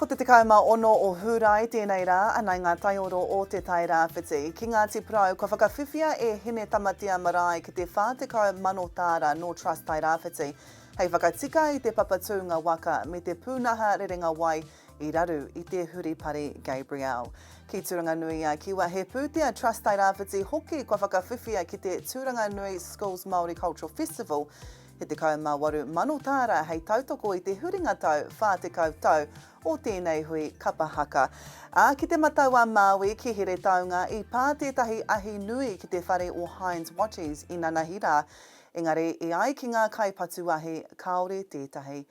Ko te 16 o Hūrae tēnei rā, anei ngā taioro o Te Tai Rāwhiti. Ki Ngāti Porou, kua whakawhiwhia e Hine Tamatea Marae ki te 40 mano tāra nō Trust Tai Rāwhiti hei whakatika i te papatūnga waka me te pūnaha rerenga wai i raru i te huripari Gabrielle. Ki Tūranganui-a-Kiwa, he pūtea Trust Tai Rāwhiti hoki kua whakawhiwhia ki te Tūranganui Schools Māori Cultural Festival He 18 mano tāra hei tautoko i te huringa tau 40 tau o tēnei hui kapa haka. Ā, ki Te Matau-a-Māui, ki Heretaunga, i pā tētahi ahi nui ki te whare o Heinz Watties inanahi rā, engari e ai ki ngā kaipatu ahi, kāore tētahi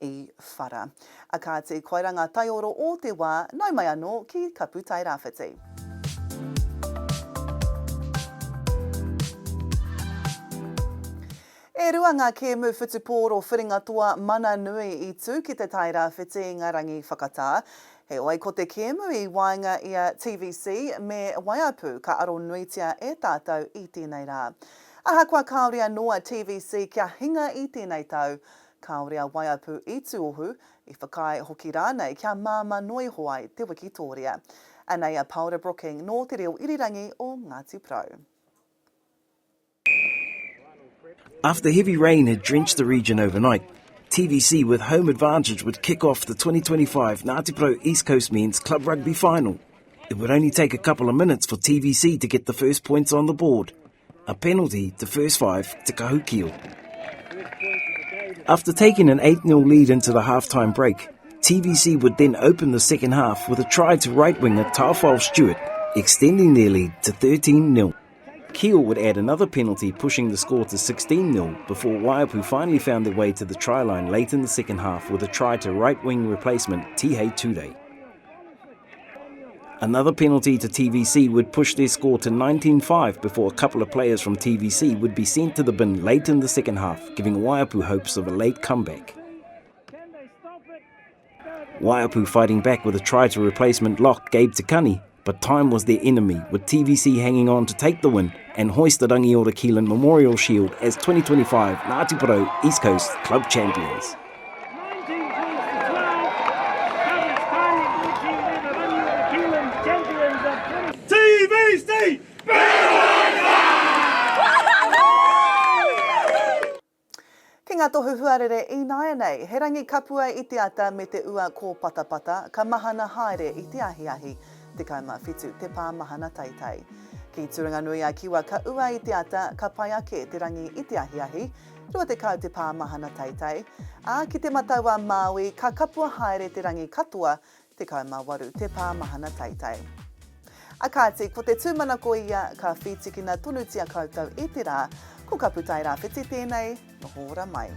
i whara. A kāti, koirā ngā taioro o te wā, nau mai anō ki Kaputairāwhiti. E rua ngā kēmu whutupōro whiringa toa mana nui i tū ki Te Tairāwhiti i ngā rangi whakatā. Heoi, ko te kēmu i waenga i a TVC me Waiapu ka aro nuitia e tātou i tēnei rā. Ahakoa kāore anō a TVC kia hinga i tēnei tau, kāore a Waiapu i tuohu, i whakaae hoki rānei kia māmā noa iho ai te wikitōria. Anei a Paora Brooking nō te reo irirangi o Ngāti Porou. After heavy rain had drenched the region overnight, TVC with home advantage would kick off the 2025 Ngāti Porou East Coast Men's Club Rugby Final. It would only take a couple of minutes for TVC to get the first points on the board. A penalty to first five to Kahukio. After taking an 8-0 lead into the halftime break, TVC would then open the second half with a try to right winger Tawhao Stewart, extending their lead to 13-0. Kiel would add another penalty, pushing the score to 16 0 before Waiapu finally found their way to the try line late in the second half with a try to right wing replacement Tihei Ture. Another penalty to TVC would push their score to 19 5 before a couple of players from TVC would be sent to the bin late in the second half, giving Waiapu hopes of a late comeback. Waiapu fighting back with a try to replacement lock Gabe Tikani, but time was their enemy, with TVC hanging on to take the win and hoist the Rangiora Keelan Memorial Shield as 2025 Ngāti Porou East Coast Club Champions. TVC! Ki ngā tohu huarere ināianei, he rangi kapua i te ata me te ua kōpatapata, ka mahana haere i te ahiahi, 17 te pā mahana teitei. Ki Tūranganui-a-Kiwa ka ua i te ata, ka pai ake te rangi i te ahiahi, 20 te pā mahana teitei, ā, ki Te Matau-a-Māui ka kapua haere te rangi katoa, 18 te pā mahana teitei. A kāti, ko te tūmanako ia, ka whītikina tonutia koutou i te rā, ko Kaputairāwhiti tēnei, noho ora mai.